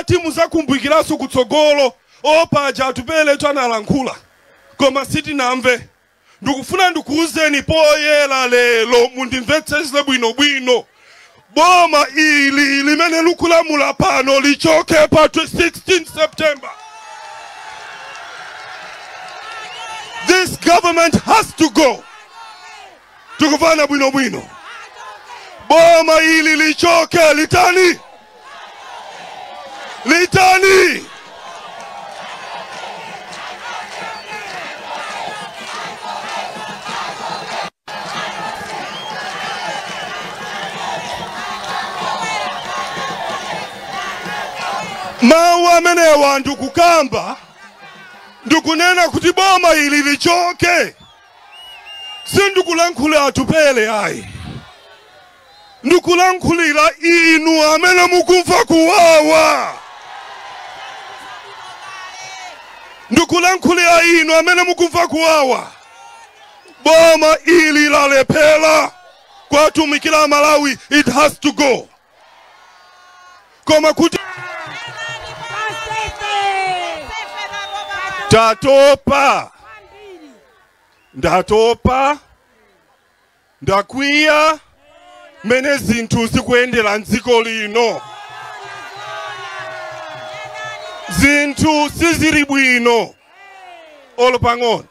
Osati muzakumbukiranso kutsogolo, opaja Atupele analankhula koma sitinamve. Ndikufuna ndikuwuzeni poyera lero, mundimvetsese bwinobwino. Boma ili limene likulamula pano lichoke pa 16 September. This government has to go. Tikufana bwinobwino. Boma ili lichoke, litani? Litani? Mawu amenewa ndikukamba, ndikunena kuti boma ili lichoke. Sindikulankhula Atupele ayi, ndikulankhulira inu amene mukumva kuwawa. Ndikulankhulira inu amene mukumva kuwawa. Boma ili lalephera kwatumikira Malawi, it has to go. Koma kuti tatopa, ndatopa, ndakwiya mene zinthu zikuyendera mdziko lino. Zinthu sizili bwino olo pang'ono.